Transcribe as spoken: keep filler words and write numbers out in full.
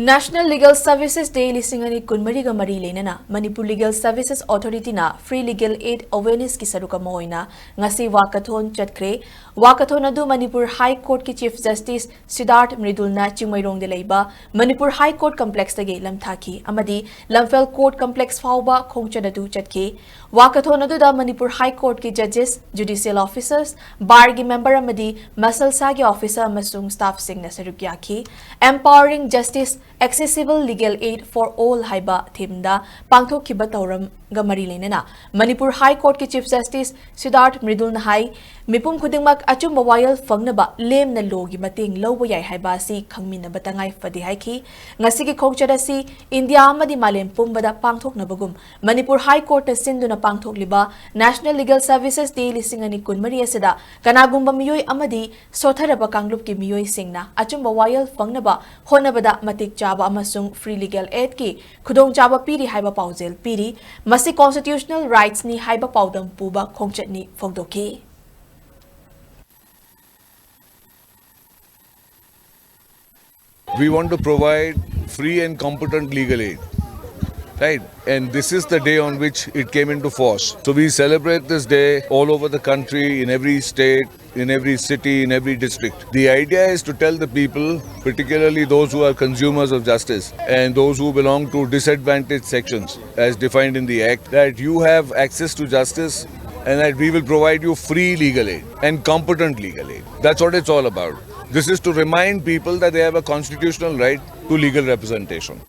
National Legal Services Day ꯂꯤꯁꯤꯡ ꯑꯅꯤ ꯀꯨꯟꯃꯔꯤꯒ ꯃꯔꯤ ꯂꯩꯅꯅ Manipur Legal Services Authority ꯅ Free Legal Aid Awareness ꯀꯤ ꯁꯔꯨꯛ ꯑꯃ ꯑꯣꯏꯅ ꯉꯁꯤ walkathon ꯆꯠꯈ꯭ꯔꯦ꯫ Walkathon ꯑꯗꯨ Manipur High Court ꯀꯤ Chief Justice ꯁꯤꯗꯥꯔꯊ ꯃ꯭ꯔꯤꯗꯨꯜꯅ ꯆꯤꯡꯃꯩꯔꯣꯡꯗ ꯂꯩꯕ Manipur High Court Complex ꯇꯒꯤ ꯂꯝꯊꯥꯈꯤ ꯑꯃꯗꯤ ꯂꯝꯐꯦꯜ Court Complex ꯐꯥꯎꯕ ꯈꯣꯡꯆꯠ ꯑꯗꯨ ꯆꯠꯈꯤ꯫ Walkathon ꯑꯗꯨꯗ Manipur High Court ꯀꯤ judges, judicial officers, bar ꯒꯤ member ꯑꯃꯗꯤ ꯃꯁꯜꯁꯥꯒꯤ officer ꯑꯃꯁꯨꯡ staff ꯁꯤꯡꯅ ꯁꯔꯨꯛ ꯌꯥꯈꯤ꯫ Empowering Justice, Accessible Legal Aid for All ꯍꯥꯏꯕ theme ꯗ ꯄꯥꯡꯊꯣꯛꯈꯤꯕ ꯊꯧꯔꯝꯒ ꯃꯔꯤ ꯂꯩꯅꯅ Manipur High Court ꯀꯤ Chief Justice ꯁꯤꯗꯥꯔꯊ ꯃ꯭ꯔꯤꯗꯨꯜꯅ ꯍꯥꯏ, ꯃꯤꯄꯨꯝ ꯈꯨꯗꯤꯡꯃꯛ ꯑꯆꯨꯝꯕ ꯋꯥꯌꯦꯜ ꯐꯪꯅꯕ ꯂꯦꯝꯅ law ꯒꯤ ꯃꯇꯦꯡ ꯂꯧꯕ ꯌꯥꯏ ꯍꯥꯏꯕ ꯑꯁꯤ ꯈꯪꯃꯤꯟꯅꯕ ꯇꯉꯥꯏ ꯐꯗꯦ ꯍꯥꯏꯈꯤ꯫ ꯉꯁꯤꯒꯤ ꯈꯣꯡꯆꯠ ꯑꯁꯤ ꯏꯟꯗꯤꯌꯥ ꯑꯃꯗꯤ ꯃꯥꯂꯦꯝ ꯄꯨꯝꯕꯗ ꯄꯥꯡꯊꯣꯛꯅꯕꯒꯨꯝ Manipur High Court ꯅ ꯁꯤꯟꯗꯨꯅ ꯄꯥꯡꯊꯣꯛꯂꯤꯕ National Legal Services Day ꯂꯤꯁꯤꯡ ꯑꯅꯤ ꯀꯨꯟꯃꯔꯤ ꯑꯁꯤꯗ ꯀꯅꯥꯒꯨꯝꯕ ꯃꯤꯑꯣꯏ ꯑꯃꯗꯤ ꯁꯣꯠꯊꯔꯕ ꯀꯥꯡꯂꯨꯞꯀꯤ ꯃꯤꯑꯣꯏꯁꯤꯡꯅ ꯑꯆꯨꯝꯕ ꯋꯥꯌꯦꯜ ꯐꯪꯅꯕ ꯍꯣꯠꯅꯕꯗ ꯃꯇꯤꯛ ꯆꯥꯕ ꯑꯃꯁꯨꯡ free legal aid ꯀꯤ ꯈꯨꯗꯣꯡꯆꯥꯕ ꯄꯤꯔꯤ ꯍꯥꯏꯕ ꯄꯥꯎꯖꯦꯜ ꯄꯤꯔꯤ꯫ ꯃꯁꯤ constitutional rights ꯅꯤ ꯍꯥꯏꯕ ꯄꯥꯎꯗꯝ ꯄꯨꯕ ꯈꯣꯡꯆꯠꯅꯤ ꯐꯣꯡꯗꯣꯛꯈꯤ꯫ We want to provide free and competent legal aid, right? And this is the day on which it came into force. So we celebrate this day all over the country, in every state, in every city, in every district. The idea is to tell the people, particularly those who are consumers of justice and those who belong to disadvantaged sections as defined in the Act, that you have access to justice and that we will provide you free legal aid and competent legal aid. That's what it's all about. This is to remind people that they have a constitutional right to legal representation.